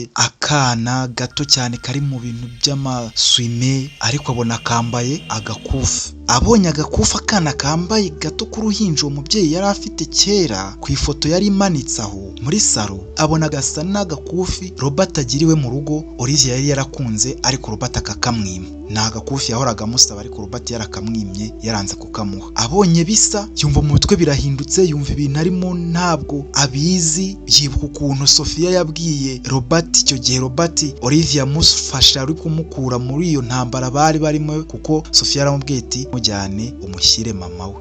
Akana gato cyane kari mu bintu by'amasume, ariko abona kambaye agakufi. Abonye agakufi akana kambaye gato k'uruhinja uwo mubyeyi yari afite kera ku ifoto yari imanitse aho muri salo, abona gasa n'agakufi Robert agiriwe mu rugo Olivia yari yarakunze, ariko Robert akakamwima. Ni agakufi yahoraga amusaba, ariko Robert yarakamwimye, yaranze kukamuha. Abonye bisa, yumva mu mutwe birahindutse, yumva ibintu arimo ntabwo abizi. Yibuka ukuntu Sofia yabwiye Robert icyo gihe Robert Olivia amufasha ari kumukura muri iyo ntambara bari barimo, kuko Sofia yaramubwiye ati: "Mujyane umushyire mama we.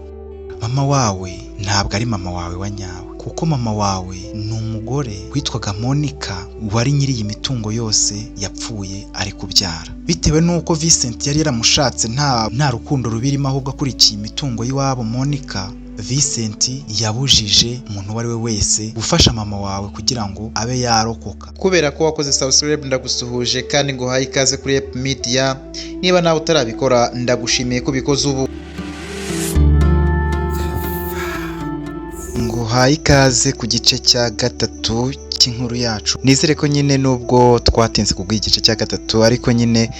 Mama wawe ntabwo ari mama wawe wa nyawe, kuko mama wawe ni umugore witwaga Monica wari nyiri iyi mitungo yose, yapfuye ari kubyara." Bitewe n'uko Vincent yari yaramushatse nta rukundo rubirimo, ahubwo akurikiye imitungo y'iwabo Monica, Vincent yabujije umuntu uwo ari we wese gufasha mama wawe kugira ngo abe yarokoka. Kubera ko wakoze subscribe, ndagusuhuje kandi nguhaye ikaze kuri Ep Media. Niba nawe utarabikora, ndagushimiye ko ubikoze ubu. Nguhaye ikaze ku gice cya gatatu cy'inkuru yacu. Nizere ko nyine nubwo twatinze kuguha igice cya gatatu, ariko nyine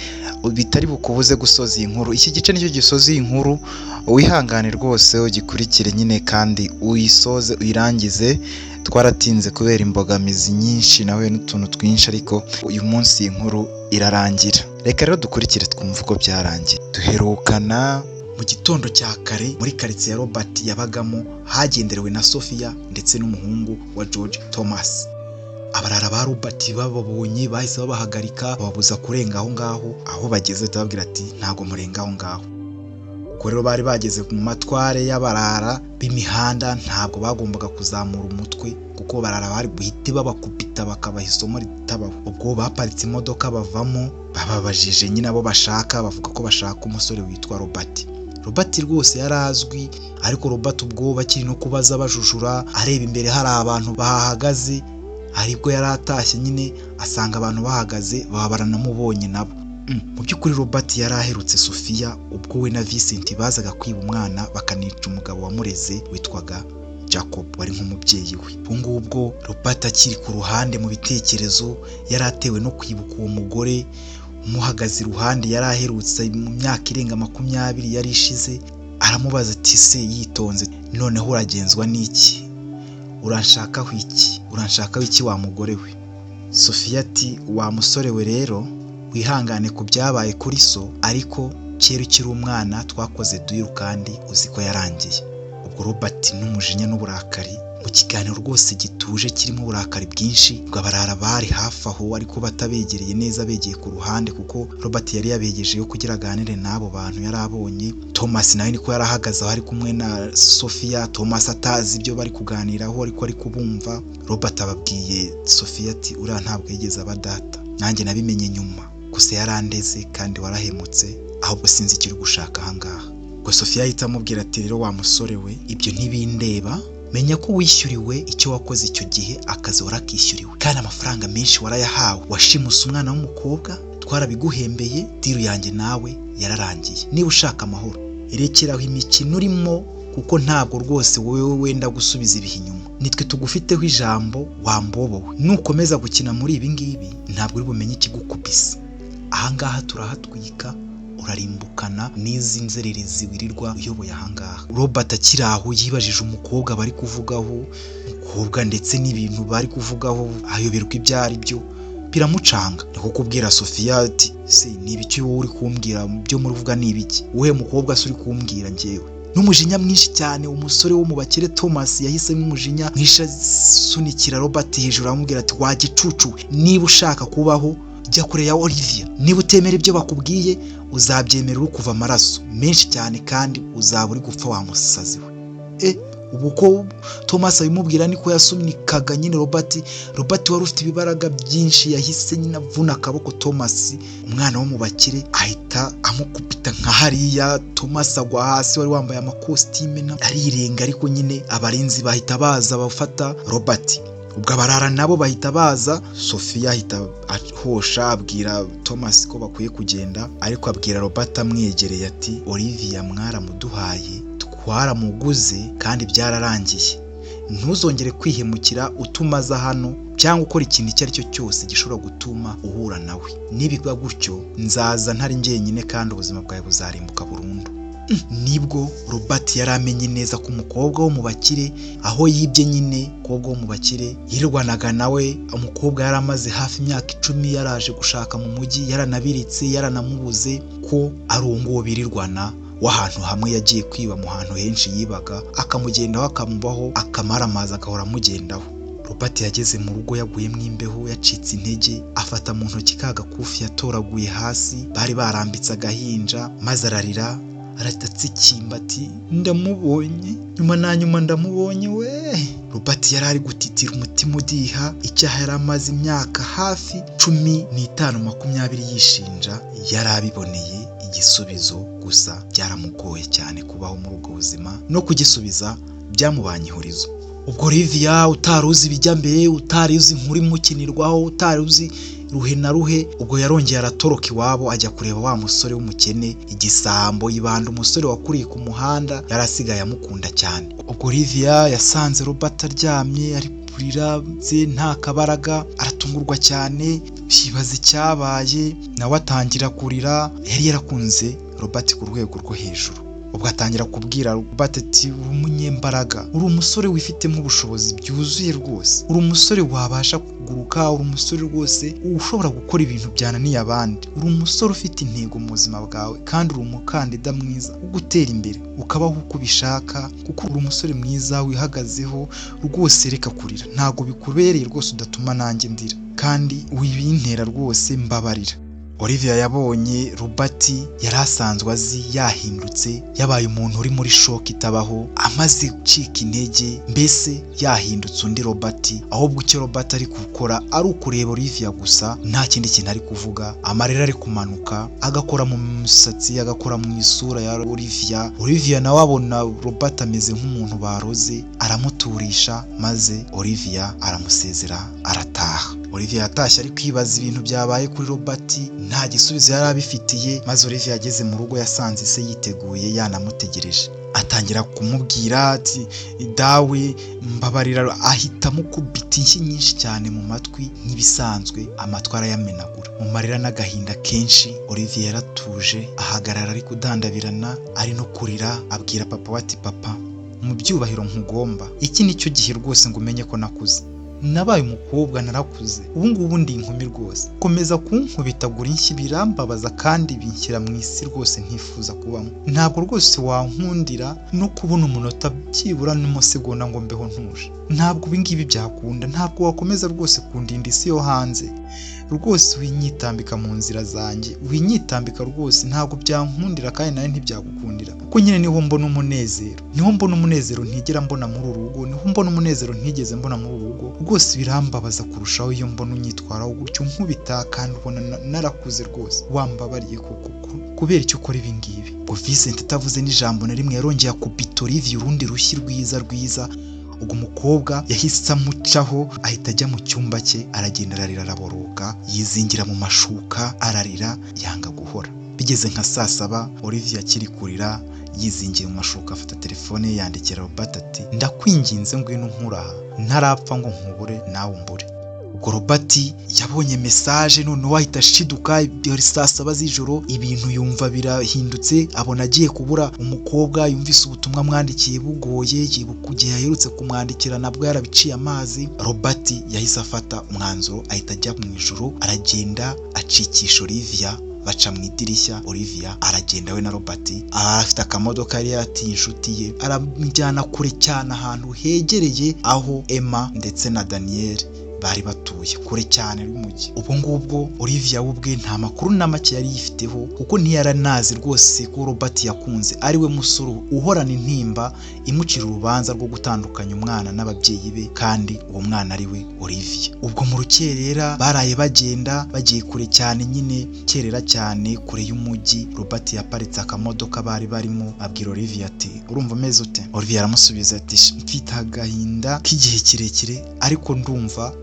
bitari bukubuze gusoza iyi nkuru. Iki gice nicyo gisoza iyi nkuru. Wihangane rwose ugikurikire nyine kandi uyisoze uyirangize. Twaratinze kubera imbogamizi nyinshi nawe n'utuntu twinshi, ariko uyu munsi iyi nkuru irarangira. Reka rero dukurikire twumve uko byarangiye. Duherukana mu gitondo cya kare muri karitsiye ya Robert yabagamo, hagenderewe na Sofia ndetse n'umuhungu wa George Thomas. Abarara ba Robert bababonye bahise babahagarika, bababuza kurenga aho ngaho. Aho bageze bahita bababwira ati: "Ntabwo murenga aho ngaho." Ubwo rero bari bageze mu matware y'abarara b'imihanda, ntabwo bagombaga kuzamura umutwe kuko barara bari buhite babakubita bakabaha isomo ritabaho. Ubwo baparitse imodoka bavamo, bababajije nyine abo bashaka, bavuga ko bashaka umusore witwa Robert. Robert rwose yari azwi, ariko Robert ubwo bakiri no kubaza bajujura, areba imbere hari abantu bahahagaze, aribwo yari atashye nyine asanga abantu bahagaze, baba baranamubonye nabo. Mu by'ukuri Robert yari aherutse Sofia ubwo we na Vincent bazaga kwiba umwana bakanica umugabo wamureze witwaga Jacob, wari nk'umubyeyi we. Ubwo ngubwo Robert akiri ku ruhande mu bitekerezo, yari atewe no kwibuka uwo mugore umuhagaze iruhande yari aherutse mu myaka irenga 20 yari ishize. Aramubaza ati se yitonze: "Noneho uragenzwa n'iki? Uranshakaho iki? Uranshakaho iki wa mugore we?" Sofia ati: "Wa musore we, rero wihangane ku byabaye kuri so, ariko kera ukiri umwana twakoze deal kandi uzi ko yarangiye." Ubwo Robert n'umujinya n'uburakari, mu kiganiro rwose gituje kirimo uburakari bwinshi, ubwo abarara bari hafi aho ariko batabegereye neza, begeye ku ruhande, kuko Robert yari yabegejeyo kugira aganire n'abo bantu yari abonye. Thomas nawe niko yari ahagaze aho ari kumwe na Sofia. Thomas atazi ibyo bari kuganiraho, ariko ari kubumva. Robert ababwiye Sofia ati: "Uriya ntabwo yigeze aba data, nanjye nabimenye nyuma, gusa yarandeze kandi warahemutse, ahubwo sinzi icyo uri gushaka ahangaha." Ubwo Sofia ahita amubwira ati: "Rero wa musore we, ibyo ntibindeba. Menya ko wishyuriwe icyo wakoze icyo gihe, akazi warakishyuriwe kandi amafaranga menshi warayahawe. Washimuse umwana w'umukobwa, twarabiguhembeye, deal yanjye nawe yararangiye. Niba ushaka amahoro, rekeraho imikino urimo, kuko ntabwo rwose wowe wenda gusubiza ibihe inyuma. Nitwe tugufiteho ijambo wambobowe. Nukomeza gukina muri ibi ngibi, ntabwo uri bumenye ikigukubise ahangaha. Turahatwika, urarimbukana n'izi nzererezi wirirwa uyoboye ahangaha." Robert akiri aho yibajije umukobwa bari kuvugaho, umukobwa ndetse n'ibintu bari kuvugaho, ayoberwa ibyo ari byo, biramucanga. Niko kubwira Sofia ati: "Se ni ibiki wowe uri kumbwira? Byo muri kuvuga ni ibiki? Uwuhe mukobwa se uri kumbwira njyewe?" N'umujinya mwinshi cyane, umusore wo mu bakire Thomas yahisemo umujinya mwinshi, asunikira Robert hejuru, aramubwira ati: "Wa gicucu, niba ushaka kubaho, jya kure ya Olivia. Niba utemera ibyo bakubwiye, uzabyemera uri kuva amaraso menshi cyane kandi uzaba uri gupfa wa musazi we." Ubu ko Thomas abimubwira niko yasunikaga nyine Robert. Robert wari ufite ibibaraga byinshi yahise nyine avuna akaboko Thomas, umwana wo mu bakire, ahita amukubita nka hariya. Thomas agwa hasi, wari wambaye amakositime arirenga, ariko nyine abarinzi bahita baza bafata Robert. Ubwo abarara nabo bahita baza. Sofia ahita ahosha, abwira Thomas ko bakwiye kugenda, ariko abwira Robert amwegereye ati: "Olivia mwaramuduhaye, twaramuguze kandi byararangiye. Ntuzongere kwihemukira utuma aza hano cyangwa ukora ikintu icyo ari cyo cyose gishobora gutuma uhura nawe. Nibiba gutyo nzaza ntari njyenyine kandi ubuzima bwawe buzarimbuka burundu. Nibwo Robert yari amenye neza ko umukobwa wo mu bakire aho yibye nyine, umukobwa wo mu bakire yirwanaga nawe, umukobwa yari amaze hafi imyaka 10 yaraje gushaka mu mujyi, yaranabiritse, yaranamubuze, ko ari uwo nguwo birirwana w'ahantu hamwe yagiye kwiba mu hantu henshi yibaga, akamugendaho akamubaho, akamaramaza agahora amugendaho. Robert yageze mu rugo yaguyemo imbeho, yacitse intege, afata mu ntoki ka gakufi yatoraguye hasi bari barambitse agahinja, maze ararira aratatsikimba ati ndamubonye, nyuma na nyuma ndamubonye we. Robert yari ari gutitira umutima udiha, icyaha yari amaze imyaka hafi 15 20 yishinja, yari abiboneye igisubizo, gusa byaramugoye cyane kubaho muri ubwo buzima no kugisubiza byamubanye ihurizo. Ubwo Olivia utari uzi ibijya mbere, utari uzi inkuru imukinirwaho, utari uzi ruhe na ruhe, ubwo yarongeye aratoroka iwabo ajya kureba wa musore w'umukene, igisambo, yibanda umusore wakuriye ku muhanda, yari asigaye amukunda cyane. Ubwo Olivia yasanze Robert aryamye ari kurira nta kabaraga, aratungurwa cyane, yibaza icyabaye, nawe atangira kurira. Yari yarakunze Robert ku rwego rwo hejuru. Ubwo atangira kubwira Robert ati uri umunyembaraga, uri umusore wifitemo ubushobozi byuzuye rwose, uri umusore wabasha kuguruka, uri umusore rwose ushobora gukora ibintu byananiye abandi, uri umusore ufite intego mu buzima bwawe, kandi uri umukandida mwiza wo gutera imbere ukabaho uko ubishaka, kuko uri umusore mwiza wihagazeho rwose. Reka kurira, ntabwo bikubereye rwose, udatuma nanjye ndira, kandi wibintera rwose, mbabarira. Olivia yabonye Robert yari asanzwe azi yahindutse, yabaye umuntu uri muri shock itabaho, amaze gucika intege, mbese yahindutse undi Robert. Ahubwo icyo Robert ari gukora ari ukureba Olivia gusa, nta kindi kintu ari kuvuga, amarira ari kumanuka, agakora mu musatsi, agakora mu isura ya Olivia. Olivia nawe abona Robert ameze nk'umuntu baroze, aramuturisha, maze Olivia aramusezera arataha. Olivia yatashye ari kwibaza ibintu byabaye kuri Robert, nta gisubizo yari abifitiye. Maze Olivia ageze mu rugo yasanze se yiteguye yanamutegereje, atangira kumubwira ati dawe mbabarira, ahita amukubita inshyi nyinshi cyane mu matwi nk'ibisanzwe, amatwi arayamenagura. Mu marira n'agahinda kenshi Olivia yaratuje, ahagarara ari kudandabirana, ari no kurira, abwira papa we ati papa, mu byubahiro nkugomba, iki nicyo gihe rwose ngo umenye ko nakuze, nabaye umukobwa, narakuze, ubu ngubu ndi inkumi rwose. Komeza kunkubitagura inshyi birambabaza kandi binshyira mu isi rwose ntifuza kubamo. Ntabwo rwose wankundira no kubona umunota byibura n'umusegonda ngo mbeho ntuje. Ntabwo ibi ngibi byakunda, ntabwo wakomeza rwose kundinda isi yo hanze. Rwose winyitambika mu nzira zanjye, winyitambika rwose, ntabwo byankundira kandi nawe ntibyagukundira, kuko nyine niho mbona umunezero, niho mbona umunezero ntigera mbona muri uru rugo, niho mbona umunezero ntigeze mbona muri uru rugo. Rwose birambabaza kurushaho iyo mbona unyitwaraho gutyo, nkubita kandi ubona narakuze rwose, wambabariye koko kubera icyo ukora ibi ngibi. Ubwo Vincent atavuze n'ijambo na rimwe yarongeye akubita Olivia urundi rushyi rwiza rwiza. Ubwo umukobwa yahise amucaho, ahita ajya mu cyumba cye, aragenda ararira, araboroga, yizingira mu mashuka ararira, yanga guhora. Bigeze nka saa 7 Olivia akiri kurira yizingiye mu mashuka, afata telefone ye yandikira Robert ati ndakwinginze ngwino nkuraha ntarapfa ngo nkubure nawe umbure. Ubwo Robert yabonye message noneho ahita ashiduka, yari saa 7 z'ijoro, ibintu yumva birahindutse, abona agiye kubura umukobwa, yumvise ubutumwa amwandikiye bugoye, yibuka igihe aherutse kumwandikira nabwo yarabiciye amazi. Robert yahise afata umwanzuro, ahita ajya mu ijoro, aragenda acikisha Olivia, baca mu idirishya. Olivia aragenda we na Robert, afite akamodoka yari yaratiye inshuti ye, aramujyana kure cyane ahantu hegereye aho Emma ndetse na Daniel bari batuye, kure cyane y'umujyi. Ubwo ngubwo Olivia we ubwe nta makuru na make yari yifiteho, kuko ntiyaranazi rwose ko Robert yakunze ari we musore uhorana intimba imucira urubanza rwo gutandukanya umwana n'ababyeyi be, kandi uwo mwana ari we Olivia. Ubwo mu rukerera baraye bagenda bagiye kure cyane nyine, kerera cyane kure y'umujyi. Robert yaparitse akamodoka bari barimo, abwira Olivia ati urumva umeze ute? Olivia aramusubiza ati mfite agahinda k'igihe kirekire, ariko ndumva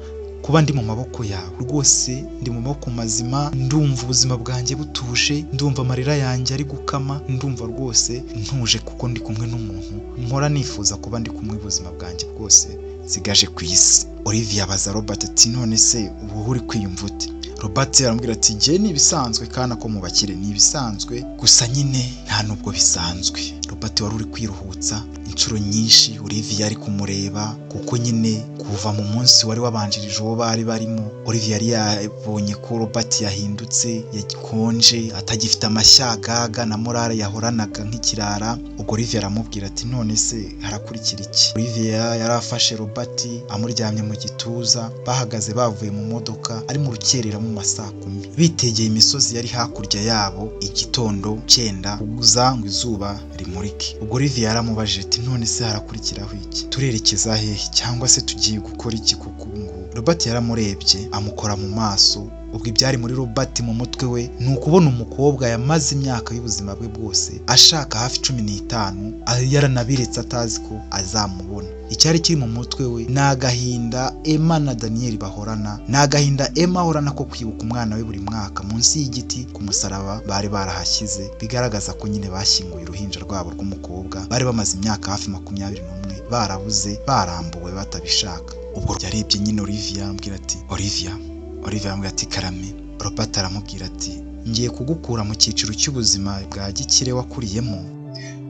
kuba ndi mu maboko yawe rwose, ndi mu maboko mazima, ndumva ubuzima bwanjye butuje, ndumva amarira yanjye ari gukama, ndumva rwose ntuje kuko ndi kumwe n'umuntu mpora nifuza kuba ndi kumwe ubuzima bwanjye bwose. nsigaje ku isi. Olivia abaza Robert ati none se wowe uri kwiyumva ute? Robert aramubwira ati njye ni ibisanzwe kana ko mu bakire ni ibisanzwe, gusa nyine nta nubwo bisanzwe. Robert wari uri kwiruhutsa inshuro nyinshi Olivia ari kumureba, kuko nyine kuva mu munsi wari wabanjirije uwo bari barimo, Olivia yari yabonye ko Robert yahindutse, yakonje, atagifite amashyagaga na morale yahoranaga nk'ikirara. Ubwo Olivia aramubwira ati none se harakurikira iki? Olivia yari afashe Robert amuryamye mu gituza, bahagaze bavuye mu modoka ari mu rukerera mu masaa 10, bitegeye imisozi yari hakurya yabo, igitondo cyenda kuza ngo izuba rimurike. Ubwo Olivia yaramubajije ati none se harakurikiraho iki? Turerekeza hehe cyangwa se tugiye gukora iki kuko ubu ngubu? Robert yaramurebye amukora mu maso. Ubwo ibyari muri Robert mu mutwe we ni ukubona umukobwa yamaze imyaka y'ubuzima bwe bwose ashaka hafi 15, yaranabiretse atazi ko azamubona. Icyari kiri mu mutwe we ni agahinda Emma na Daniel bahorana, ni agahinda Emma ahorana ko kwibuka umwana we buri mwaka munsi y'igiti ku musaraba bari barahashyize, bigaragaza ko nyine bashyinguye uruhinja rwabo rw'umukobwa bari bamaze imyaka hafi 21 barabuze, barambuwe, batabishaka. Ubwo yarebye nyine Olivia aramubwira ati Olivia. Olivia aramubwira ati karame. Robert aramubwira ati ngiye kugukura mu cyiciro cy'ubuzima bwa gikire wakuriyemo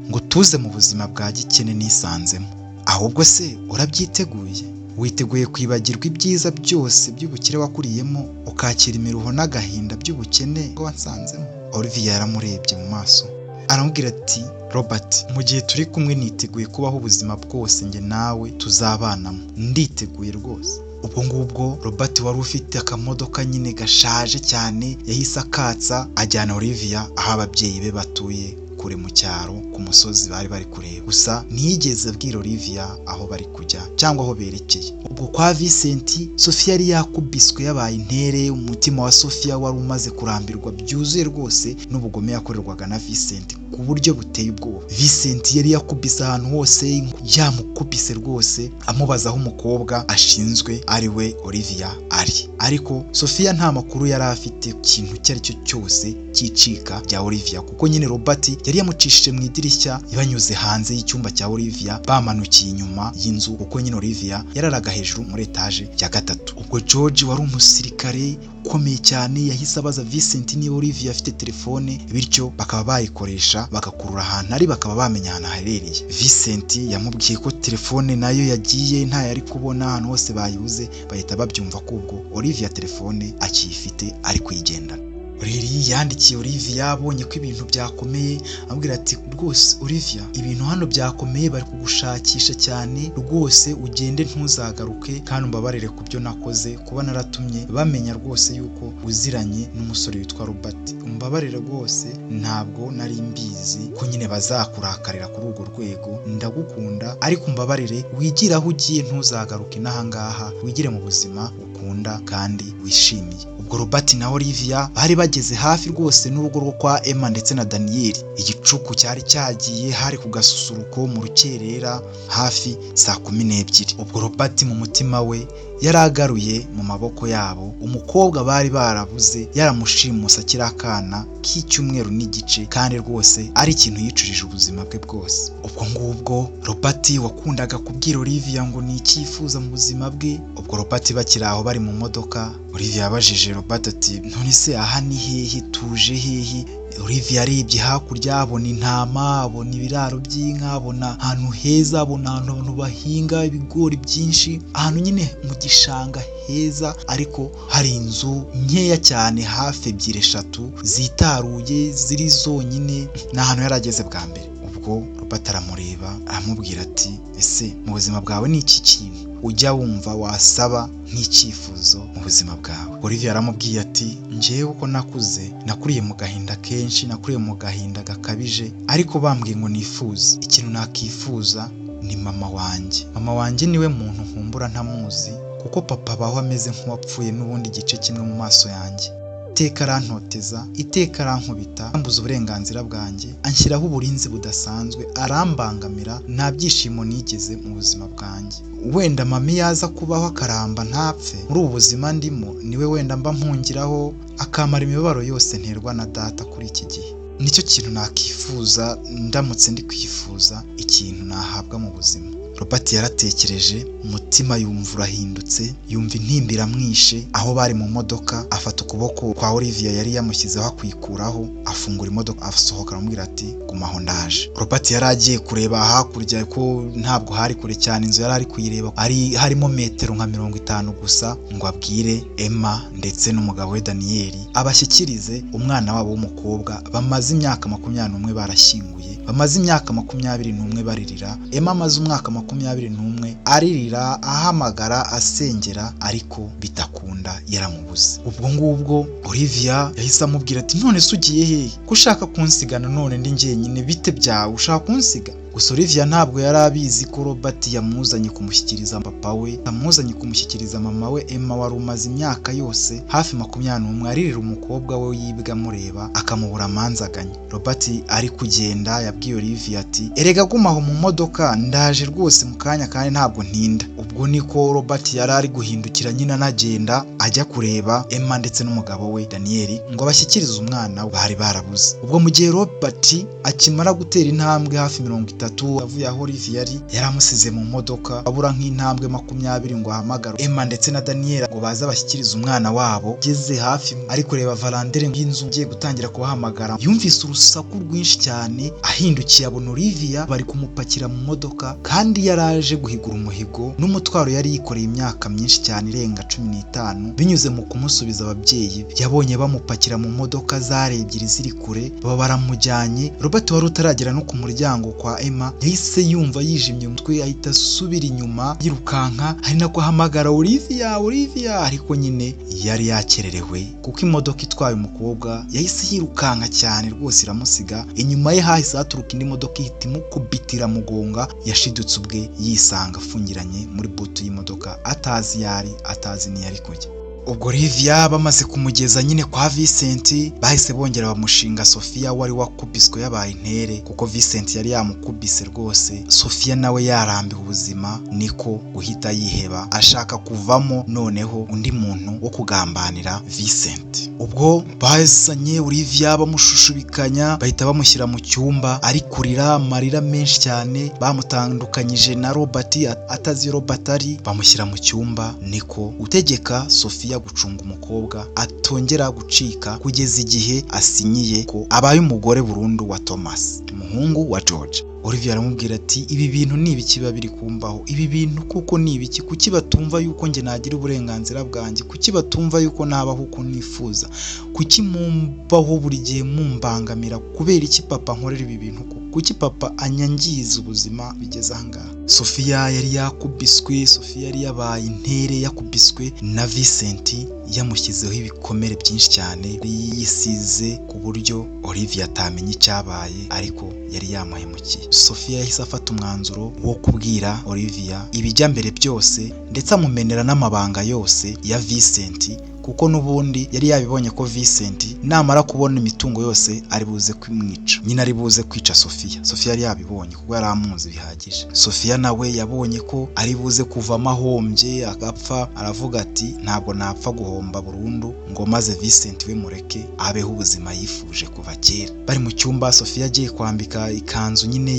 ngo tuze mu buzima bwa gikene nisanzemo. Ahubwo se urabyiteguye? Witeguye kwibagirwa ibyiza byose by'ubukire wakuriyemo ukakira imiruho n'agahinda by'ubukene wansanzemo? Olivia yaramurebye mu maso aramubwira ati Robert, mu gihe turi kumwe niteguye kubaho ubuzima bwose njye nawe tuzabanamo, nditeguye rwose. Ubwo ngubwo Robert wari ufite akamodoka nyine gashaje cyane yahise akatsa ajyana Olivia aho ababyeyi be batuye kure mu cyaro ku musozi bari bari kureba. Gusa ntiyigeze abwira Olivia aho bari kujya cyangwa aho berekeye. Ubwo kwa Vincent, Sofia yari yakubiswe yabaye intere. Umutima wa Sofia wari umaze kurambirwa byuzuye rwose n'ubugome yakorerwaga na Vincent ku buryo buteye ubwoba. Vincent yari yakubise ahantu hose, yamukubise rwose, amubaza aho umukobwa ashinzwe ari we Olivia ari. Ariko Sofia nta makuru yari afite ku kintu icyo ari cyo cyose cy'icika rya Olivia, kuko nyine Robert yari yamucishije mu idirishya banyuze hanze y'icyumba cya Olivia, bamanukiye inyuma y'inzu, kuko nyine Olivia yararaga hejuru muri etaje ya 3. Ubwo George wari umusirikare ukomeye cyane yahise abaza Vincent niba Olivia afite telefone, bityo bakaba bayikoresha bagakurura ahantu ari, bakaba bamenya ahantu aherereye. Vincent yamubwiye ko telefone nayo yagiye ntayo ari kubona, ahantu hose bayibuze, bahita babyumva ko ubwo Olivia telefone akiyifite ari kuyigendana. Riri yandikiye Olivia abonye ko ibintu byakomeye, amubwira ati rwose Olivia ibintu hano byakomeye, bari kugushakisha cyane rwose, ugende ntuzagaruke, kandi umbabarire ku byo nakoze kuba naratumye bamenya rwose yuko uziranye n'umusore witwa Robert. Umbabarire rwose ntabwo nari mbizi ko nyine bazakurakarira kuri urwo rwego, ndagukunda ariko umbabarire, wigire aho ugiye ntuzagaruke n'ahangaha, wigire mu buzima ukunda kandi wishimiye. Ubwo Robert na Olivia bari bageze hafi rwose n'urugo rwo kwa Emma ndetse na Daniel. Igicuku cyari cyagiye, hari ku gasusuruko mu rukerera hafi saa 12. Ubwo Robert mu mutima we yaragaruye mu maboko yabo umukobwa bari barabuze, yaramushimuse akiri akana k'icyumweru n'igice, kandi rwose ari ikintu yicujije ubuzima bwe bwose. Ubwo ngubwo Robert wakundaga kubwira Olivia ngo ni icyifuza mu buzima bwe. Ubwo Robert bakiri aho bari mu modoka, Olivia yabajije Robert ati none se aha ni hehe, tuje hehe? Olivia arebye hakurya abona intama, abona ibiraro by'inka, abona ahantu heza, abona ahantu abantu bahinga ibigori byinshi, ahantu nyine mu gishanga heza, ariko hari inzu nkeya cyane hafi 2 3 zitaruye ziri zonyine. Ni ahantu yari ageze bwa mbere. Ubwo Robert aramureba aramubwira ati ese mu buzima bwawe ni iki kintu ujya wumva wasaba nk'icyifuzo mu buzima bwawe? Olivia aramubwiye ati njyewe uko nakuze nakuriye mu gahinda kenshi, nakuriye mu gahinda gakabije, ariko bambwiye ngo nifuze ikintu nakifuza ni mama wanjye. Mama wanjye niwe muntu nkumbura ntamuzi, kuko papa abaho ameze nk'uwapfuye n'ubundi igice kimwe mu maso yanjye. Iteka arantoteza, iteka arankubita, ambuza uburenganzira bwanjye, anshyiraho uburinzi budasanzwe, arambangamira, nta byishimo nigeze mu buzima bwanjye. Wenda mami yaza kubaho akaramba ntapfe, muri ubu buzima ndimo niwe wenda mba mpungiraho, akamara imibabaro yose nterwa na data kuri iki gihe. Nicyo kintu nakifuza ndamutse ndi kwifuza ikintu nahabwa mu buzima. Robert yaratekereje, umutima yumva urahindutse, yumva intimba iramwishe. Aho bari mu modoka afata ukuboko kwa Olivia yari yamushyizeho akwikuraho, afungura imodoka asohoka, aramubwira ati: "Guma aho, ndaje." Robert yari agiye kureba hakurya ko ntabwo hari kure cyane, inzu yari ari kuyireba ari harimo metero nka 50 gusa, ngo abwire Emma ndetse n'umugabo we Daniel abashyikirize umwana wabo w'umukobwa bamaze imyaka 21 barashyinguye, bamaze imyaka 21 baririra. Emma amaze umwaka 21 aririra, ahamagara, asengera, ariko bitakunda, yaramubuze. Ubwo ngubwo Olivia yahise amubwira ati: "None se ugiye hehe? Ko ushaka kunsiga none ndi njyenyine, bite byawe, ushaka kunsiga?" Gusa Olivia ntabwo yari abizi ko Robert yamuzanye kumushyikiriza papa we, amuzanye kumushyikiriza mama we Emma, wari umaze imyaka yose hafi 21 aririra umukobwa we yibwe amureba, akamubura amanzaganya. Robert ari kugenda yabwiye Olivia ati: "Erega guma aho mu modoka, ndaje rwose mu kanya kandi ntabwo ntinda." Ubwo niko Robert yari ari guhindukira nyine anagenda ajya kureba Emma ndetse n'umugabo we Daniel ngo abashyikirize umwana bari barabuze. Ubwo mu gihe Robert akimara gutera intambwe hafi 30 avuye aho Olivia yari yaramusize mu modoka, abura nk'intambwe 20 ngo ahamagare Emma ndetse na Daniel ngo baze abashyikirize umwana wabo, ageze hafi ari kureba varandere y'inzu agiye gutangira kubahamagara, yumvise urusaku rwinshi cyane. Ahindukiye abona Olivia bari kumupakira mu modoka, kandi yaraje guhigura umuhigo n'umutwaro yari yikoreye imyaka myinshi cyane irenga 15 binyuze mu kumusubiza ababyeyi be. Yabonye bamupakira mu modoka zari ebyiri ziri kure, baba baramujyanye. Robert wari utaragera no ku muryango kwa Emma yahise yumva yijimye umutwe, ahita asubira inyuma yirukanka, ari nako ahamagara "Olivia, Olivia", ariko nyine yari yakererewe kuko imodoka itwaye umukobwa yahise yirukanka cyane rwose iramusiga. Inyuma ye hahise haturuka indi modoka ihita imukubitira mugonga. Yashidutse ubwe yisanga afungiranye muri boot y'imodoka, atazi iyo ari, atazi n'iyo ari kujya. Ubwo Olivia bamaze kumugeza nyine kwa Vincent, bahise bongera bamushinga Sofia wari wakubiswe yabaye intere, kuko Vincent yari yamukubise rwose. Sofia nawe yarambiwe ubuzima, niko guhita yiheba ashaka kuvamo noneho undi muntu wo kugambanira Vincent. Ubwo bazanye Olivia bamushushubikanya, bahita bamushyira mu cyumba ari kurira amarira menshi cyane. Bamutandukanyije na Robert, atazi Robert ari, bamushyira mu cyumba, niko gutegeka Sofia gucunga umukobwa atongera gucika kugeza igihe asinyiye ko abaye umugore burundu wa Thomas, umuhungu wa George. Olivia aramubwira ati: "Ibi bintu ni ibiki biba biri kumbaho? Ibi bintu kuko ni ibiki? Kuki batumva yuko njye nagira uburenganzira bwanjye? Kuki batumva yuko nabaho uko nifuza? Kuki mumbaho buri gihe mumbangamira? Kubera iki papa nkorera ibi bintu? Kuki papa anyangiza ubuzima bigeze aha ngaha?" Sofia yari yakubiswe, Sofia yari yabaye intere, yakubiswe na Vincent, yamushyizeho ibikomere byinshi cyane, yisize ku buryo Olivia atamenya icyabaye, ariko yari yamuhemukiye. Sofia yahise afata umwanzuro wo kubwira Olivia ibijya mbere byose, ndetse amumenera n'amabanga yose ya Vincent, kuko n'ubundi yari yabibonye ko Vincent namara kubona imitungo yose ari buze kumwica nyine, ari buze kwica Sofia. Sofia yari yabibonye kuko yari amuzi bihagije. Sofia nawe yabonye ko ari buze kuvamo ahombye agapfa, aravuga ati: "Ntabwo napfa guhomba burundu ngo maze Vincent we mureke abeho ubuzima yifuje kuva kera." Bari mu cyumba, Sofia agiye kwambika ikanzu nyine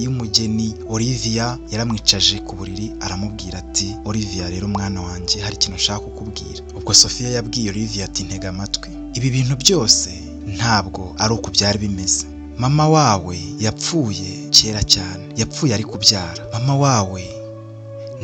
y'umugeni Olivia, yaramwicaje ku buriri aramubwira ati: "Olivia rero mwana wanjye, hari ikintu nshaka kukubwira." Ubwo Sofia yabwiye Olivia ati: "Ntega amatwi, ibi bintu byose ntabwo ari uku byari bimeze. Mama wawe yapfuye kera cyane, yapfuye ari kubyara. Mama wawe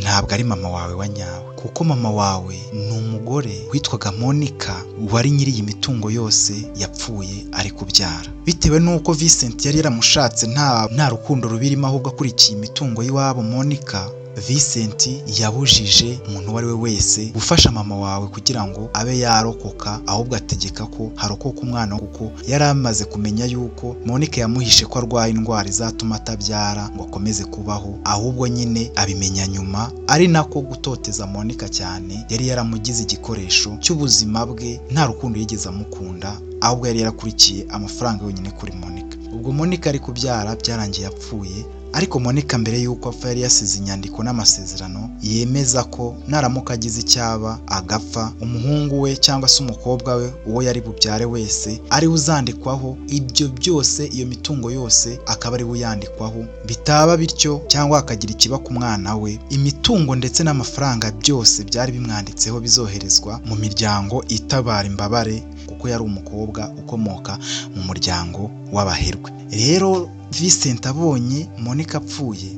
ntabwo ari mama wawe wa nyawe, kuko mama wawe ni umugore witwaga Monica wari nyiri iyi mitungo yose, yapfuye ari kubyara. Bitewe n'uko Vincent yari yaramushatse nta rukundo rubirimo, ahubwo akurikiye imitungo y'iwabo Monica, Vincent yabujije umuntu uwo ari we wese gufasha mama wawe kugira ngo abe yarokoka, ahubwo ategeka ko harokoka umwana, kuko yari amaze kumenya yuko Monica yamuhishe ko arwaye indwara izatuma atabyara ngo akomeze kubaho, ahubwo nyine abimenya nyuma, ari nako gutoteza Monica cyane. Yari yaramugize igikoresho cy'ubuzima bwe, nta rukundo yigeze amukunda, ahubwo yari yarakurikiye amafaranga yonyine kuri Monica. Ubwo Monica ari kubyara, byarangiye apfuye." Ariko Monica mbere y'uko apfa yari yasize inyandiko n'amasezerano yemeza ko naramuka agize icyaba agapfa, umuhungu we cyangwa se umukobwa we, uwo yari bubyare wese, ariwe uzandikwaho ibyo byose, iyo mitungo yose akaba ariwe uyandikwaho. Bitaba bityo cyangwa hakagira ikiba ku mwana we, imitungo ndetse n'amafaranga byose byari bimwanditseho bizoherezwa mu miryango itabara imbabare, kuko yari umukobwa ukomoka mu muryango w'abaherwe. Rero Vincent abonye Monica apfuye,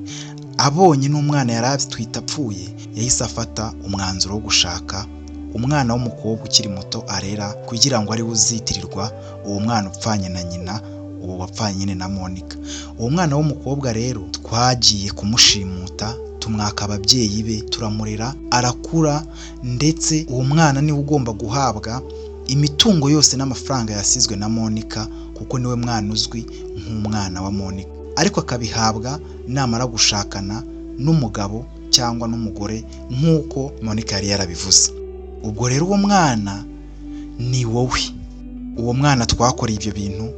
abonye n'umwana yari atwite apfuye, yahise afata umwanzuro wo gushaka umwana w'umukobwa ukiri muto arera, kugira ngo ariwe uzitirirwa uwo mwana upfanye na nyina, uwo wapfanye nyine na Monica. Uwo mwana w'umukobwa rero twagiye kumushimuta, tumwaka ababyeyi be, turamurera arakura, ndetse uwo mwana niwe ugomba guhabwa imitungo yose n'amafaranga yasizwe na Monica, kuko niwe mwana uzwi nk'umwana wa Monica, ariko akabihabwa namara gushakana n'umugabo cyangwa n'umugore nk'uko Monica yari yarabivuze. Ubwo rero uwo mwana ni wowe, uwo mwana twakoreye ibyo bintu,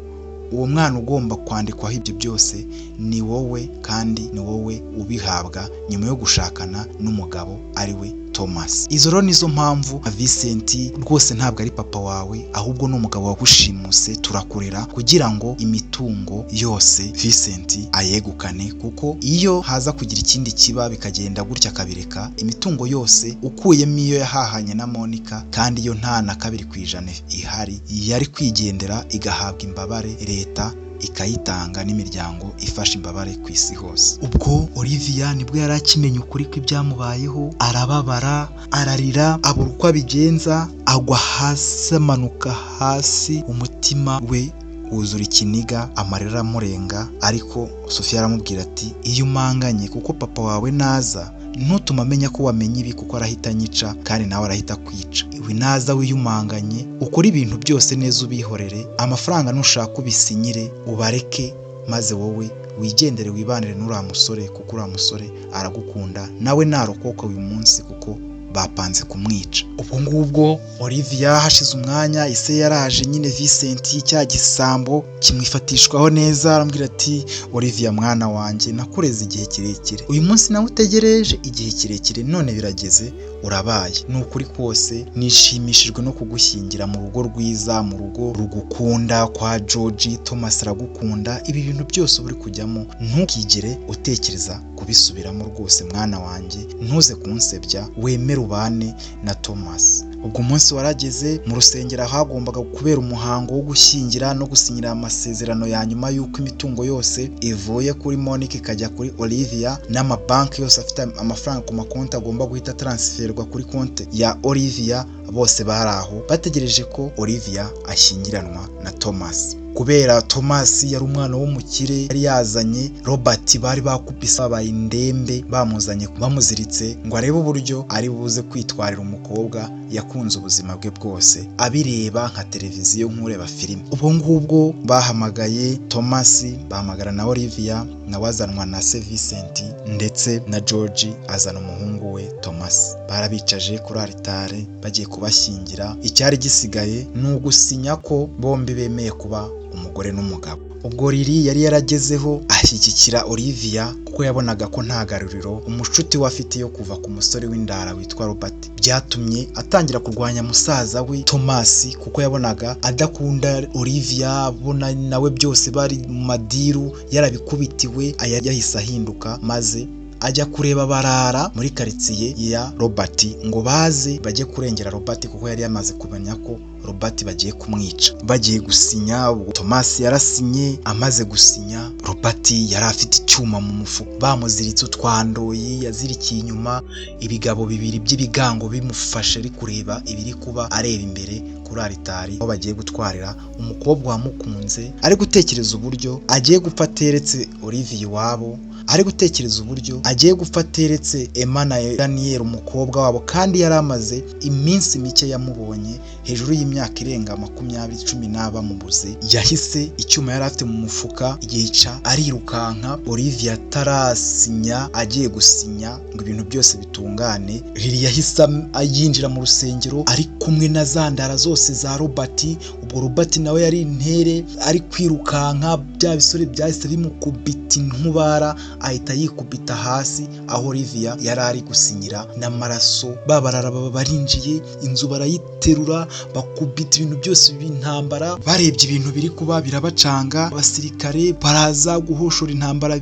uwo mwana ugomba kwandikwaho ibyo byose ni wowe, kandi ni wowe ubihabwa nyuma yo gushakana n'umugabo ari we Thomas. Izo rero nizo mpamvu Vincent rwose ntabwo ari papa wawe, ahubwo ni umugabo wagushimuse, turakurera kugira ngo imitungo yose Vincent ayegukane, kuko iyo haza kugira ikindi kiba bikagenda gutya akabireka, imitungo yose ukuyemo iyo yahahanye na Monica, kandi yo nta na 2% ihari, yari kwigendera igahabwa imbabare, leta ikayitanga n'imiryango ifasha imbabare ku isi hose. Ubwo Olivia nibwo yari akimenya ukuri kw'ibyamubayeho, arababara, ararira, abura uko abigenza, agwa hasi, amanuka hasi, umutima we wuzura ikiniga, amarira aramurenga. Ariko Sofia aramubwira ati iyo umanganye, kuko papa wawe naza ntutume amenya ko wamenye ibi, kuko arahita anyica kandi nawe arahita akwica. Iwe naza wiyumanganye, ukore ibintu byose neza, ubihorere, amafaranga nushaka ubisinyire, ubareke, maze wowe wigendere wibanire n'uriya musore, kuko uriya musore aragukunda, nawe narokoka uyu munsi kuko bapanze kumwica. Ubwo ngubwo Olivia hashize umwanya ise yaraje nyine, Vincent cya gisambo kimwifatishwaho neza, arambwira ati Olivia mwana wanjye, nakureze igihe kirekire, uyu munsi nawe utegereje igihe kirekire, none birageze urabaye. Ni ukuri kose nishimishijwe no kugushyingira mu rugo rwiza, mu rugo rugukunda kwa George. Thomas aragukunda. Ibi bintu byose uba uri kujyamo ntukigere utekereza kubisubiramo rwose mwana wanjye, ntuze kunsebya, wemere ubane na Thomas. Ubwo umunsi warageze, mu rusengero hagombaga kubera umuhango wo gushyingira no gusinyira amasezerano ya nyuma y'uko imitungo yose ivuye kuri Monica ikajya kuri Olivia, n'amabanki yose afite amafaranga ku makonti agomba guhita transferwa kuri konti ya Olivia. Bose bari aho bategereje ko Olivia ashyingiranwa na Thomas. Kubera Thomas yari umwana w'umukire, yari yazanye Robert bari bakupise babaye indembe, bamuzanye bamuziritse ngo arebe uburyo ari buze kwitwarira umukobwa yakunze ubuzima bwe bwose, abireba nka televiziyo nk'ureba filime. Ubwo ngubwo bahamagaye Thomas, bahamagara na Olivia, nawe azanwa na se Vincent, ndetse na George azana umuhungu we Thomas. Barabicaje kuri alitare bagiye kubashyingira, icyari gisigaye ni ugusinya ko bombi bemeye kuba umugore n'umugabo. Ubwo Lili yari yaragezeho ashyigikira Olivia, kuko yabonaga ko nta garuriro umucuti we afite yo kuva ku musore w'indara witwa Robert. Byatumye atangira kurwanya musaza we Thomas, kuko yabonaga adakunda Olivia, abona nawe byose bari mu madiru yarabikubitiwe. Yahise ahinduka maze ajya kureba barara muri karitsiye ya Robert ngo baze bajye kurengera Robert, kuko yari yamaze kumenya ko Robert bagiye kumwica. Bagiye gusinya, Thomas yarasinye. Amaze gusinya, Robert yari afite icyuma mu mufuka, bamuziritse utwandoyi yazirikiye inyuma, ibigabo bibiri by'ibigango bimufashe, ari kureba ibiri kuba, areba imbere kuri alitari aho bagiye gutwarira umukobwa wamukunze, ari gutekereza uburyo agiye gupfa ateretse Olivia iwabo, ari gutekereza uburyo agiye gupfa ateretse Emma na Daniel umukobwa wabo, kandi yari amaze iminsi mike yamubonye, hejuru y'imyaka irenga 20 10 bamubuze. Yahise icyuma yari afite mu mufuka yica Arirukanka, Olivia atarasinya, agiye gusinya ngo ibintu byose bitungane. Lili yahise yinjira mu rusengero ari kumwe na za ndara zose za Robert. Ubwo Robert nawe yari intere, ari kwirukanka, bya bisore byahise bimukubita inkubara, ahita yikubita hasi aho Olivia yari ari gusinyira n'amaraso. Babarara baba barinjiye, inzu barayiterura, bakubita ibintu byose b'intambara. Barebye ibintu biri kuba birabacanga, abasirikare baraza guhoshora intambara,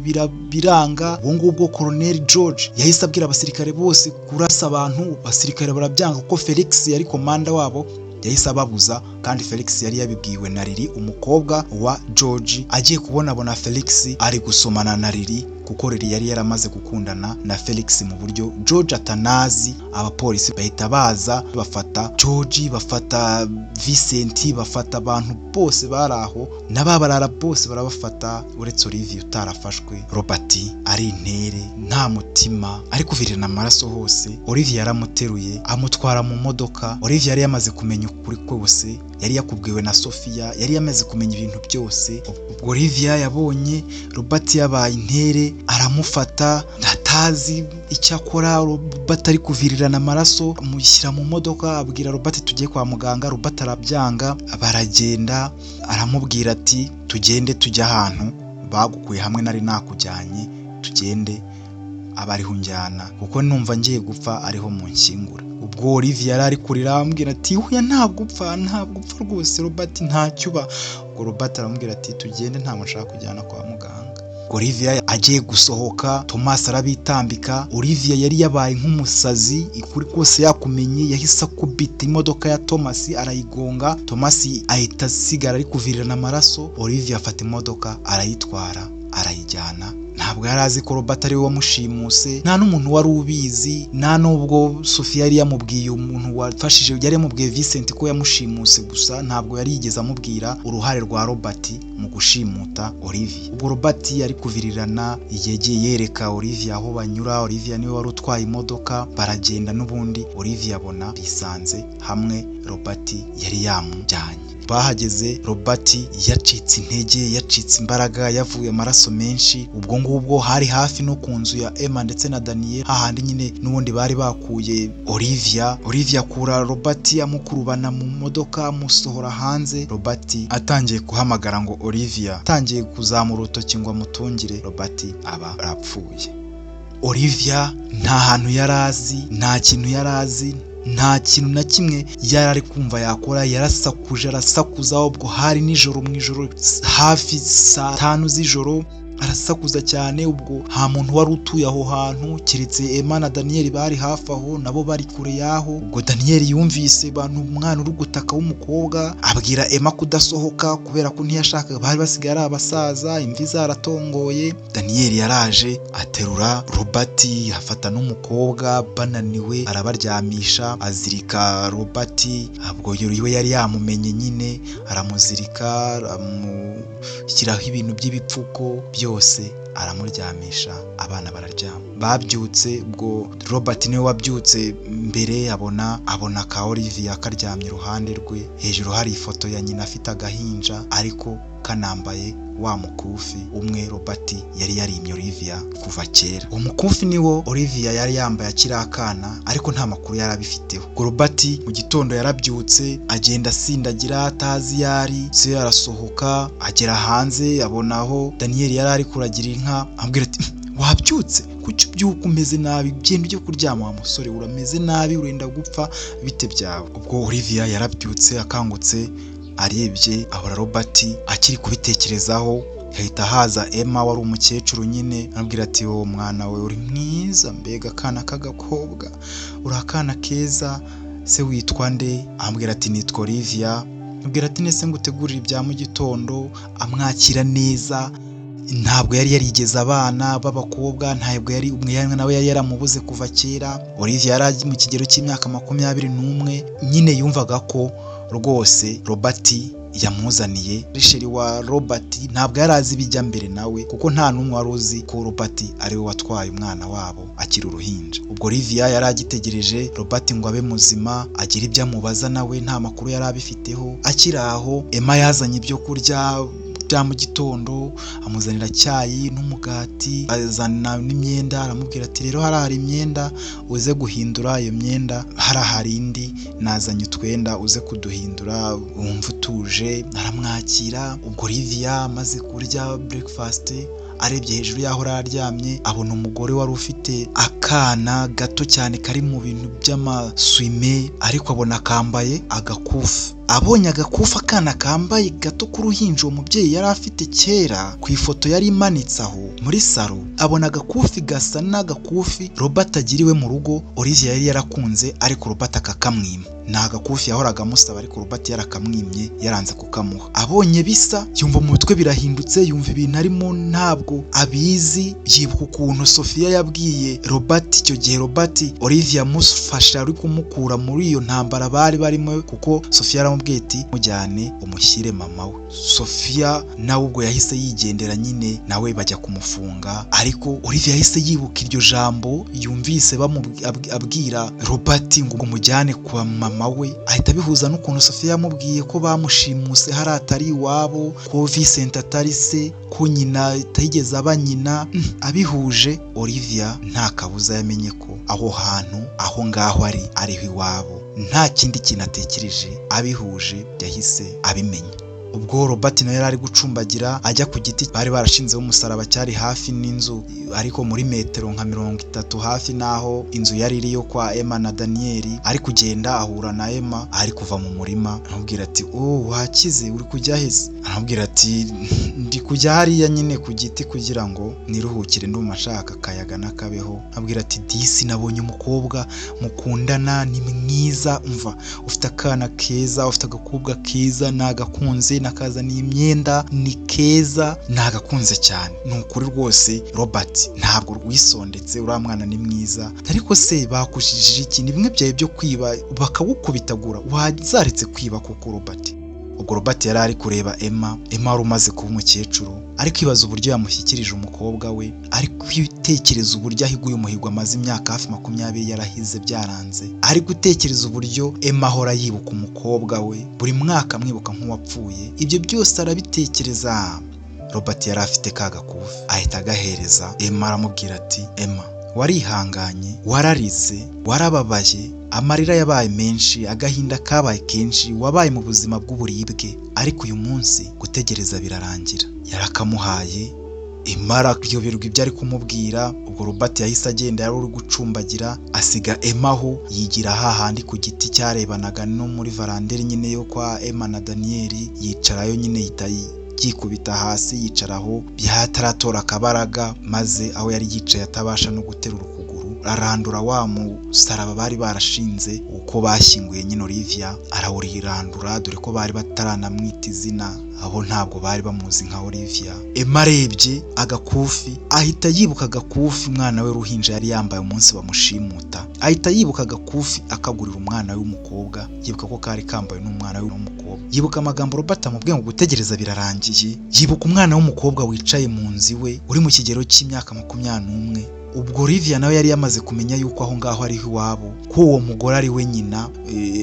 biranga. Ubwo ngubwo Colonel George yahise abwira abasirikare bose kurasa abantu, abasirikare barabyanga kuko Felix yari komanda wabo, yahise ababuza. Kandi Felix yari yabibwiwe na Lili, umukobwa wa George. Agiye kubonabona Felix ari gusomana na Lili, kuko Lili yari yaramaze gukundana na Felix mu buryo George atanazi. Abapolisi bahita baza, bafata George, bafata Vincent, bafata abantu bose bari aho, n'ababarara bose barabafata, uretse Olivia utarafashwe. Robert ari intere, nta mutima, ari kuvirirana amaraso hose. Olivia yaramuteruye, amutwara mu modoka. Olivia yari yamaze kumenya ukuri kose, yari yakubwiwe na Sofia, yari yamaze kumenya ibintu byose. Ubwo Olivia yabonye Robert yabaye intere, aramufata atazi icyo akora. Robert ari kuvirirana amaraso, amushyira mu modoka, abwira Robert: "Tugiye kwa muganga." Robert arabyanga, baragenda. Aramubwira ati: "Tugende tujye ahantu bagukuye hamwe nari nakujyanye, tugende aba ariho unjyana, kuko numva ngiye gupfa ariho mu nshyingura." Ubwo Olivia yari ari kurira, amubwira ati: "Huya, ntabwo upfa, ntabwo upfa rwose Robert, ntacyo uba." Ubwo Robert aramubwira ati: "Tugende, ntabwo nshaka kujyana kwa muganga." Olivia agiye gusohoka, Thomas arabitambika. Olivia yari yabaye nk'umusazi, ukuri kose yakumenye, yahise akubita imodoka ya Thomas, arayigonga. Thomas ahita asigara ari kuvirirana amaraso. Olivia afata imodoka, arayitwara, arayijyana. Ntabwo yari azi ko Robert ari we wamushimuse, nta n'umuntu wari ubizi, nta n'ubwo Sofia yari yamubwiye umuntu wafashije. Yari yamubwiye Vincent ko yamushimuse gusa, ntabwo yari yigeze amubwira uruhare rwa Robert mu gushimuta Olivia. Ubwo Robert yari kuvirirana, yagiye yereka Olivia aho banyura. Olivia niwe wari utwaye imodoka, baragenda n'ubundi. Olivia abona bisanze hamwe Robert yari yamujyanye. Bahageze Robert yacitse intege, yacitse imbaraga, yavuye amaraso menshi. Ubwo ngubwo hari hafi no ku nzu ya Emma ndetse na Daniel, hahandi nyine n'ubundi bari bakuye Olivia. Olivia akura Robert, amukurubana mu modoka, amusohora hanze. Robert atangiye guhamagara ngo Olivia, atangiye kuzamura urutoki ngo amutungire, Robert aba arapfuye. Olivia nta hantu yari azi, nta kintu yari azi, nta kintu na kimwe yari ari kumva yakora. Yarasakuje, arasakuza. Ubwo hari nijoro, mu ijoro, hafi saa 5 z'ijoro, arasakuza cyane. Ubwo nta muntu wari utuye aho hantu keretse Emma na Daniel bari hafi aho, nabo bari kure y'aho. Ubwo Daniel yumvise bantu umwana uri gutaka w'umukobwa, abwira Emma kudasohoka kubera ko ntiyashakaga, bari basigaye ari abasaza, imvi zaratongoye. Daniel yaraje, aterura Robert, afata n'umukobwa bananiwe, arabaryamisha, azirika Robert. Ubwo we yari yamumenye nyine, aramuzirika, amushyiraho ibintu by'ibipfuko byose, aramuryamisha, abana bararyama. Babyutse, ubwo Robert niwe wabyutse mbere, abona ka Olivia karyamye iruhande rwe, hejuru hari ifoto ya nyina afite agahinja, ariko kanambaye wa mukufi umwe Robert yari yarimye Olivia kuva kera. Uwo mukufi niwo Olivia yari yambaye akiri akana, ariko nta makuru yari abifiteho. Ubwo Robert mu gitondo yarabyutse, agenda asindagira, atazi iyo ari se. Arasohoka, agera hanze, abona aho Daniel yari ari kuragira inka, amubwira ati: "Wabyutse? Kuki ubyuka umeze nabi? Genda ujye kuryama wa musore, urameze nabi, urenda gupfa, bite byawe?" Ubwo Olivia yarabyutse, akangutse, arebye ahora Robert akiri kubitekerezaho, hahita haza Emma wari umukecuru nyine, amubwira ati: "Wowe mwana we, uri mwiza, mbega akana k'agakobwa, uri akana keza, se witwa nde?" Amubwira ati: "Nitwa Olivia." Amubwira ati: "Nese ngutegurire ibya mu gitondo?" Amwakira neza. Ntabwo yari yarigeze abana b'abakobwa, ntabwo yari umwe, nawe yari yaramubuze kuva kera. Olivia yari ari mu kigero cy'imyaka 21 nyine, yumvaga ko rwose Robert yamuzaniye chéri wa Robert. Ntabwo yari azi ibijya mbere nawe, kuko nta n'umwe wari uzi ko Robert ari we watwaye umwana wabo akiri uruhinja. Ubwo Olivia yari agitegereje Robert ngo abe muzima, agire ibyo amubaza, nawe nta makuru yari abifiteho. Akiri aho, Emma yazanye ibyo kurya. bya mu gitondo, amuzanira cyayi n'umugati, azana n'imyenda, aramubwira ati rero hari imyenda uze guhindura iyo myenda, hari indi nazanye utwenda uze kuduhindura wumva utuje. Aramwakira. Ubwo Olivia amaze kurya breakfast, arebye hejuru y'aho aryamye abona umugore wari ufite akana gato cyane kari mu bintu by'amasume, ariko abona kambaye agakufi. Abonye agakufi akana kambaye gato k'uruhinja uwo mubyeyi yari afite kera ku ifoto yari imanitse aho muri salo, abona agakufi gasa n'agakufi Robert agiriwe mu rugo Olivia yari yarakunze, ariko Robert akakamwima. Ni agakufi yahoraga amusaba ariko Robert yarakamwimye, yaranze kukamuha. Abonye bisa yumva mu mutwe birahindutse, yumva ibintu arimo ntabwo abizi. Yibuka ukuntu Sofia yabwiye Robert icyo gihe Robert Olivia amufasha ari kumukura muri iyo ntambara bari barimo, kuko Sofia yaramubwiye ati mujyane umushyire mama we. Sofia nawe ubwo yahise yigendera nyine, nawe bajya kumufunga, ariko Olivia yahise yibuka iryo jambo yumvise abwira Robert ngo umujyane kwa mama we, ahita abihuza n'ukuntu Sofia yamubwiye ko bamushimuse hari atari iwabo, ko Vincent atari se, ko nyina atigeze aba nyina. Abihuje Olivia nta kabuza yamenye ko aho hantu aho ngaho ari ariho iwabo, nta kindi kintu atekereje, abihuje yahise abimenya. Ubwo Robert nawe yari ari gucumbagira ajya ku giti bari barashinzeho umusaraba cyari hafi n'inzu, ariko muri metero nka 30 hafi n'aho inzu yari iri yo kwa Emma na Daniel. Ari kugenda ahura na Emma ari kuva mu murima, aramubwira ati oh wakize, uri kujya hese? Aramubwira ati ndi kujya hariya nyine ku giti kugira ngo niruhukire, ndumva nshaka akayaga n'akabeho. Abwira ati disi nabonye umukobwa mukundana, ni mwiza, umva ufite akana keza, ufite agakobwa keza, nagakunze, nakazaniye imyenda, ni keza, nagakunze cyane, ni ukuri rwose Robert ntabwo wisondetse, uriya mwana ni mwiza, ariko se bakujijije iki? Ni bimwe byawe byo kwiba bakagukubitagura, wazaretse kwiba koko Robert? Ubwo Robert yari ari kureba Emma, Emma wari umaze kuba umukecuru, ari kwibaza uburyo yamushyikirije umukobwa we, ari kwitekereza uburyo ahiguye umuhigo amaze imyaka hafi 20 yarahize byaranze, ari gutekereza uburyo Emma ahora yibuka umukobwa we buri mwaka amwibuka nk'uwapfuye. Ibyo byose arabitekereza. Robert yari afite ka gakufi, ahita agahereza Emma, aramubwira ati Emma warihanganye, wararize, warababaye, amarira yabaye menshi, agahinda kabaye kenshi, wabaye mu buzima bw'uburibwe, ariko uyu munsi gutegereza birarangira. Yarakamuhaye. Emma arayoberwa ibyo ari kumubwira. Ubwo Robert yahise agenda, yari uri gucumbagira, asiga Emma aho, yigira hahandi ku giti cyarebanaga no muri varanderi nyine yo kwa Emma na Daniel, yicarayo nyine, yita yikubita hasi, yicaraho byataratora akabaraga, maze aho yari yicaye atabasha no guterura ukuguru, arandura wa musaraba bari barashinze uko bashyinguye nyine Olivia, arawurandura, dore ko bari bataranamwita izina, abo ntabwo bari bamuzi nka Olivia. Emma arebye agakufi ahita yibuka agakufi umwana we ruhinja yari yambaye umunsi bamushimuta, ahita yibuka agakufi akagurira umwana we w'umukobwa, yibuka ko kari kambaye n'umwana we w'umukobwa, yibuka amagambo Robert amubwiye ngo gutegereza birarangiye, yibuka umwana w'umukobwa wicaye mu nzu iwe uri mu kigero cy'imyaka 21. Ubwo Olivia nawe yari yamaze kumenya yuko aho ngaho ariho iwabo, ko uwo mugore ari we nyina,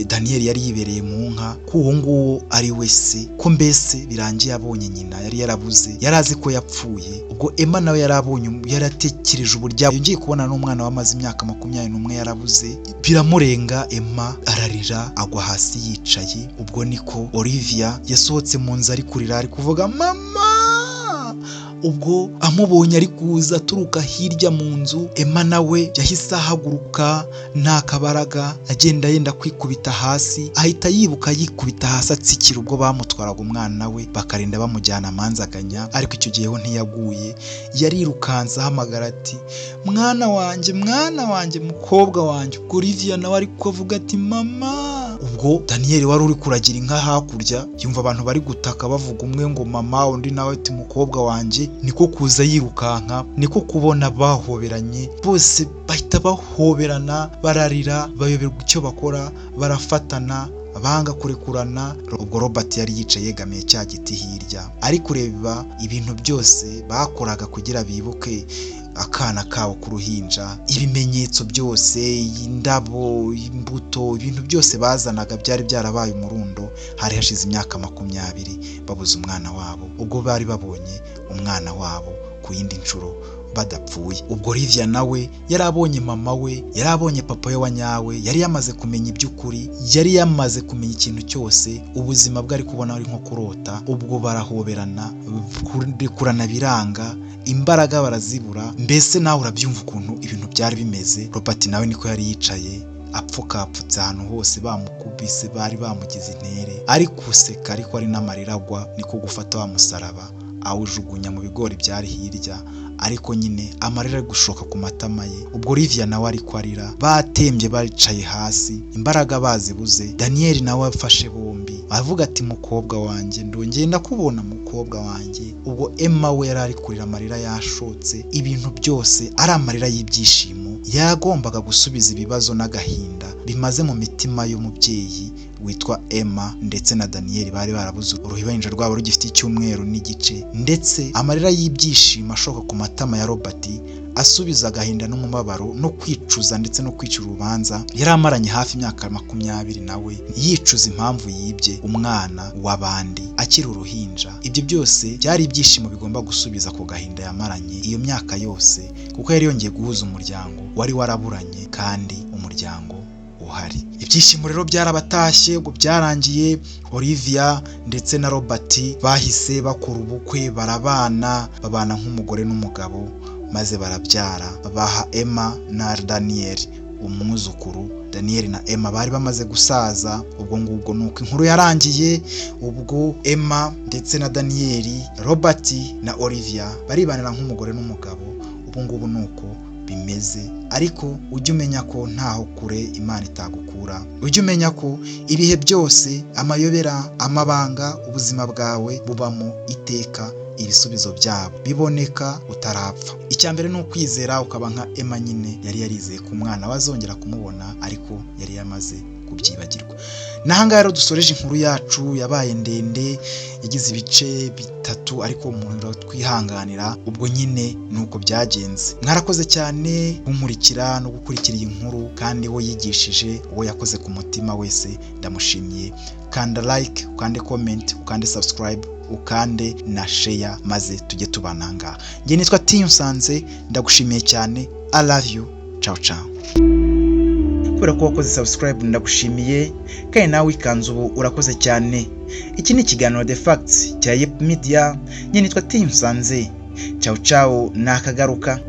Daniel yari yibereye mu nka, ko uwo nguwo ari we se, ko mbese birangiye abonye nyina yari yarabuze, yari azi ko yapfuye. Ubwo Emma nawe yari abonye, yaratekereje uburyo yongeye kubona n'umwana wamaze imyaka 21 yarabuze, biramurenga. Emma ararira agwa hasi yicaye. Ubwo niko Olivia yasohotse mu nzu ari kurira, ari kuvuga mama. Ubwo amubonye ari kuza aturuka hirya mu nzu, Emma nawe yahise ahaguruka nta kabaraga, agenda yenda kwikubita hasi, ahita yibuka yikubita hasi atsikira ubwo bamutwaraga umwana we bakarinda bamujyana amanzaganya, ariko icyo gihe ho ntiyaguye, yarirukanse ahamagara ati mwana wanjye, mwana wanjye, mukobwa wanjye. Ubwo Olivia nawe ari kuvuga ati mama. Ubwo Daniel wari uri kuragira inka hakurya yumva abantu bari gutaka bavuga umwe ngo mama, undi nawe ati mukobwa wanjye, niko kuza yirukanka, niko kubona bahoberanye bose, bahita bahoberana bararira, bayoberwa icyo bakora, barafatana banga kurekurana. Ubwo Robert yari yicaye yegamiye cya giti hirya, ari kureba ibintu byose bakoraga kugira bibuke Akana kabo k'uruhinja, ibimenyetso byose, indabo, imbuto, ibintu byose bazanaga byari byarabaye umurundo. Hari hashize imyaka 20 babuze umwana wabo, ubwo bari babonye umwana wabo ku yindi nshuro badapfuye. Ubwo Olivia nawe yari abonye mama we, yari abonye papa we wa nyawe, yari yamaze kumenya iby'ukuri, yari yamaze kumenya ikintu cyose. Ubuzima bwe ari kubona ari nko kurota. Ubwo barahoberana, kurekurana biranga, imbaraga barazibura. Mbese nawe urabyumva ukuntu ibintu byari bimeze. Robert nawe niko yari yicaye apfukapfutse ahantu hose, bamukubise, bari bamugize intere, ari guseka ariko ari n'amarira agwa. Niko gufata wa musaraba awujugunya mu bigori byari hirya, ariko nyine amarira ari gushoka ku matama ye. Ubwo Olivia nawe ariko arira, batembye, bicaye hasi, imbaraga bazibuze. Daniel nawe afashe bombi, avuga ati: "Mukobwa wanjye, ndongeye ndakubona, mukobwa wanjye." Ubwo Emma we yari ari kurira, amarira yashotse, ibintu byose ari amarira y'ibyishimo yagombaga gusubiza ibibazo n'agahinda bimaze mu mitima y'umubyeyi witwa Emma ndetse na Daniel, bari barabuze uruhinja rwabo rugifite icyumweru n'igice. Ndetse amarira y'ibyishimo ashoka ku matama ya Robert asubiza agahinda n'umubabaro no kwicuza ndetse no kwicira urubanza yari amaranye hafi imyaka 20, nawe yicuza impamvu yibye umwana w'abandi akiri uruhinja. Ibyo byose byari ibyishimo bigomba gusubiza ku gahinda yamaranye iyo myaka yose, kuko yari yongeye guhuza umuryango wari waraburanye kandi umuryango uhari. Ibyishimo rero byarabatashye. Ubwo byarangiye, Olivia ndetse na Robert bahise bakora ubukwe, barabana, babana nk'umugore n'umugabo, maze barabyara, baha Emma na Daniel umwuzukuru. Daniel na Emma bari bamaze gusaza. Ubwo ngubwo nuko inkuru yarangiye. Ubwo Emma ndetse na Daniel, Robert na Olivia baribanira nk'umugore n'umugabo. Ubu ngubu nuko bimeze, ariko ujye umenya ko ntaho kure Imana itagukura. Ujye umenya ko ibihe byose amayobera, amabanga ubuzima bwawe bubamo, iteka ibisubizo byabo biboneka utarapfa. Icya mbere ni ukwizera, ukaba nka Emma nyine yari yarizeye ko umwana we azongera kumubona, ariko yari yamaze kubyibagirwa. N'ahangaha rero dusoreje inkuru yacu yabaye ndende, yagize ibice bitatu, ariko umuntu twihanganira. Ubwo nyine ni uko byagenze. Mwarakoze cyane kunkurikira no gukurikira iyi nkuru, kandi uwo yigishije, uwo yakoze ku mutima wese, ndamushimiye. Kanda like, ukande comment, ukande subscribe, ukande na share, maze tujye tubana ngaha. Njye nitwa Tiyunsanze, ndagushimiye cyane. I love you, ciao ciao. Kubera ko wakoze subscribe ndagushimiye, kandi nawe wikanze ubu urakoze cyane. Iki ni ikiganiro The Facts cya Yep Media. Njye nitwa Tiyunsanze. Ciao ciao, nakagaruka.